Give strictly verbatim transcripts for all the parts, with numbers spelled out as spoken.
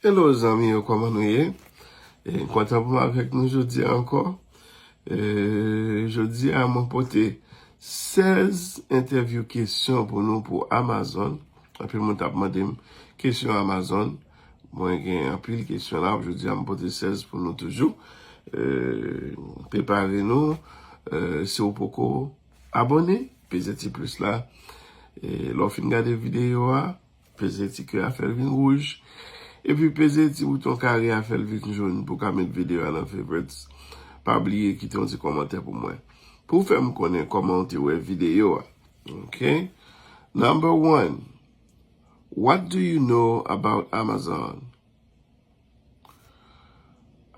Hello zanmi yo, kòman nou ye? E, m kontan pou m avèk nou jodi a ankò. E, jodi a mwen pote sèz entèvyou kesyon pou nou pou Amazon. Anpil moun t ap mande m kesyon Amazon. Mwen gen anpil kesyon la, jodi a m pote sèz pou nou toujou. E, prepare nou. E, si w poko abòne, peze ti plis la. E, lè w fin gade videyo a, peze ti kè a, fè l vin wouj. Epi peze ti bouton kare a, fè l vin jòn pou w ka met videyo a nan favorites. Pa bliye kite yon ti kòmantè pou mwen. Pou w fè m konnen kòman w te wè videyo a. Ok? Number one, what do you know about Amazon?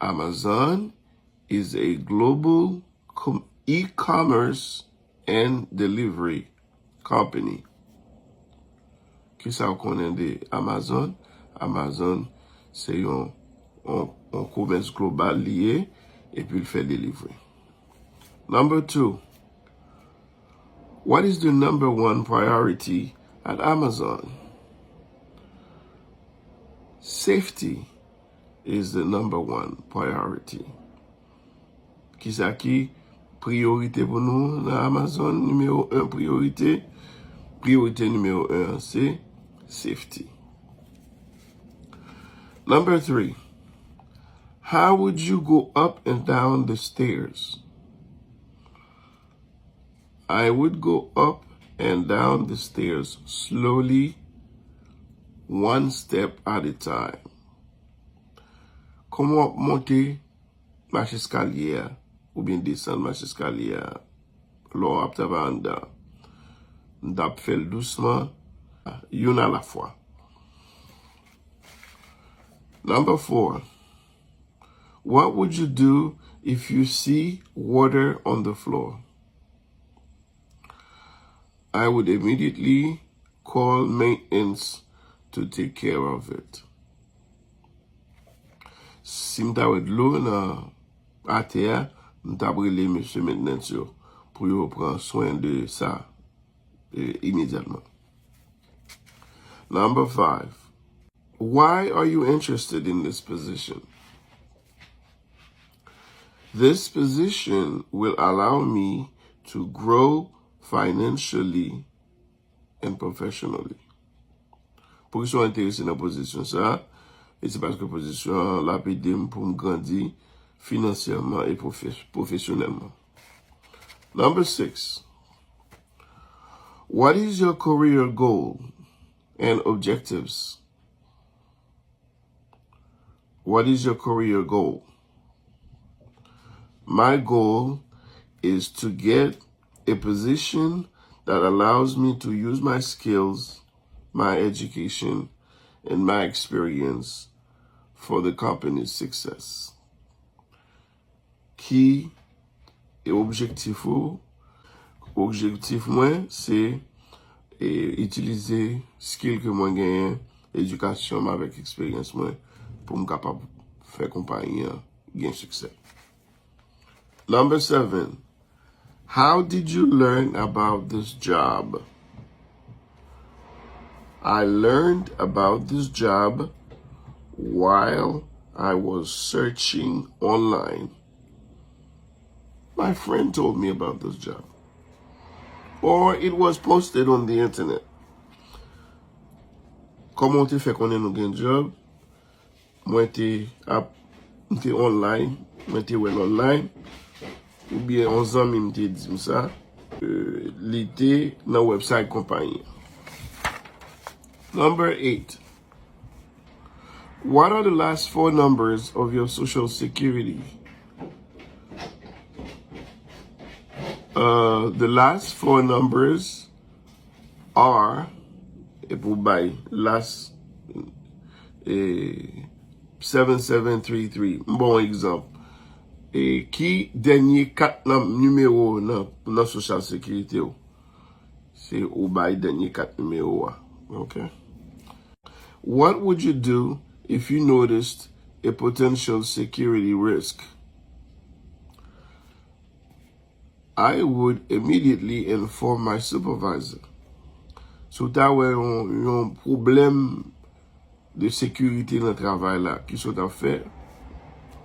Amazon is a global com- e-commerce and delivery company. Kisa w konnen de Amazon? Amazon se yon, yon, yon komès global li ye, epi l fè delivre. Number two, what is the number one priority at Amazon? Safety is the number one priority. Kisa ki priyorite pou nou nan Amazon? Nimewo en priyorite, priyorite nimewo en an se safety. Number three, how would you go up and down the stairs? I would go up and down the stairs slowly, one step at a time. Kòman w ap monte mach eskalye a, oubyen desann mach eskalye a, lè w ap travay anndan? M t ap fè l dousman, youn alafwa. Number four, what would you do if you see water on the floor? I would immediately call maintenance to take care of it. Si m ta wè dlo nan atè a, m t ap rele mesye maintenance yo pou yo pran swen de sa, e, imedyatman. Number five, why are you interested in this position? This position will allow me to grow financially and professionally. Poukisa w enterese nan pozisyon sa a? E se paske pozisyon an l ap ede m pou m grandi finansyèman e pwofes- pwofesyonèlman. Number six, what is your career goal and objectives? What is your career goal? My goal is to get a position that allows me to use my skills, my education, and my experience for the company's success. Ki e objektif ou? Objektif mwen se, e, itilize skill ke mwen genyen, edikasyon m avèk eksperyans mwen, pou m kapab fè konpayi an gen siksè. Number seven, how did you learn about this job? I learned about this job while I was searching online. My friend told me about this job. Or it was posted on the internet. Kòman w te fè konnen nou gen djòb? Mwen te ap, m te online, mwen te wè l online, oubyen yon zanmi m te di m sa, e, li te nan website konpayi an. Number eight. What are the last four numbers of your social security? Uh, the last four numbers are, e pou bay last, e, seven seven three three. M ba w yon egzanp. E ki dènye kat nan nimewo nan, nan Social Security w? Se ou bay dènye kat nimewo a. Ok? What would you do if you noticed a potential security risk? I would immediately inform my supervisor. Si w ta wè yon, yon pwoblèm de sekirite nan travay la, kisa w t ap fè?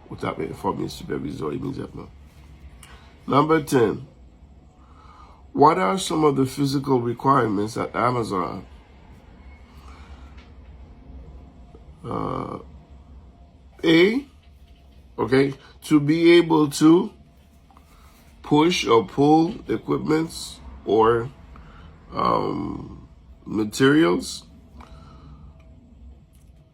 Ou t ap enfòme sipèvizè w imedyatman. Number ten. What are some of the physical requirements at Amazon? Uh, A, okay, to be able to push or pull equipments or um, materials.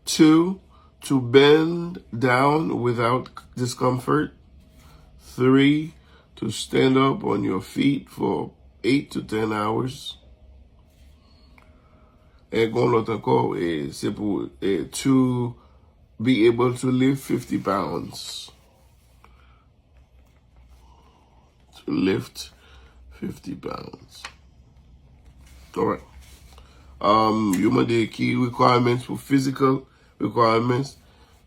Two, to bend down without discomfort. Three, to stand up on your feet for eight to ten hours. E gen lòt ankò, e, se pou, e, to be able to lift fifty pounds. To lift fifty pounds. Alright. Um, yo mande ki requirements pou physical requirements,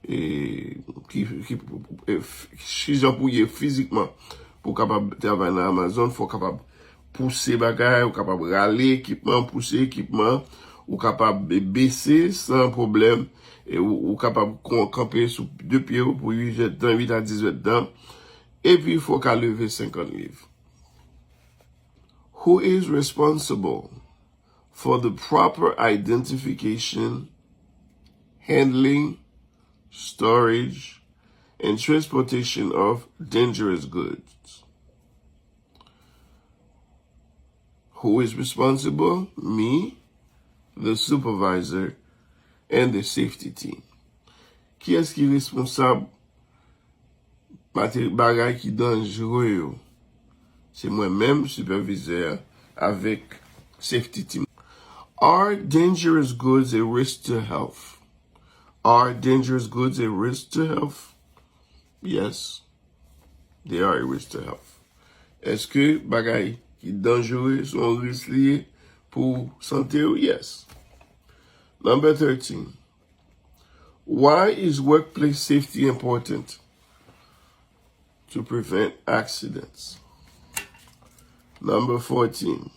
e, ki, ki, e, f- kijan pou ye fizikman pou w kapab travay nan Amazon, fò w kapab pouse bagay, ou kapab rale ekipman, pouse ekipman, ou kapab be- bese san pwoblèm, e ou, ou kapab kon- kanpe sou de pye w pou uit èdtan, uit a dizuit èdtan, epi fò w ka leve senkant liv. Who is responsible for the proper identification, handling, storage, and transportation of dangerous goods? Who is responsible? Me, the supervisor, and the safety team. Kiyès ki responsab materi- bagay ki danjere yo? Se mwen menm, sipèvizè a, avèk safety team. Are dangerous goods a risk to health? Are dangerous goods a risk to health? Yes, they are a risk to health. Èske bagay ki danjere se yon risk li ye pou sante w? Yes. Number thirteen. Why is workplace safety important? To prevent accidents. Number fourteen.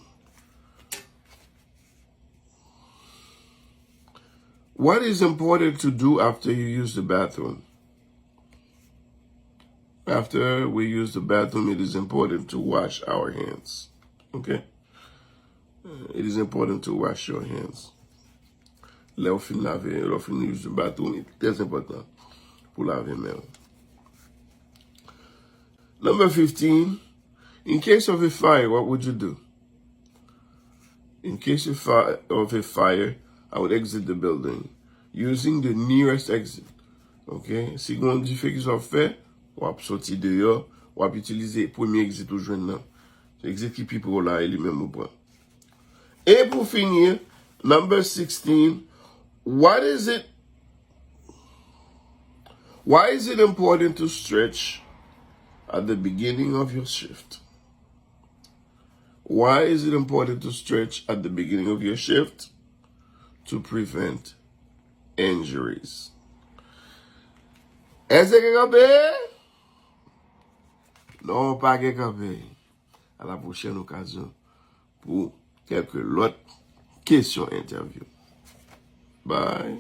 What is important to do after you use the bathroom? After we use the bathroom, it is important to wash our hands. Okay? It is important to wash your hands. Lè w fin lave, lè w fin use the bathroom, li trè enpòtan pou lave men w. Number fifteen, in case of a fire, what would you do? In case of fi- of a fire, I would exit the building using the nearest exit. Ok? Si gen yon dife ki sot fè, w ap soti deyò, w ap itilize premye exit ou jwenn nan. Exit ki pi pre w la, e li menm ou pran. E pou fini, number sixteen, what is it? Why is it important to stretch at the beginning of your shift? Why is it important to stretch at the beginning of your shift? To prevent injuries. Èske gen kanpe? Non, pa gen kanpe. A la pwochèn okazyon pou kèlke lòt kesyon entèvyou. Bye.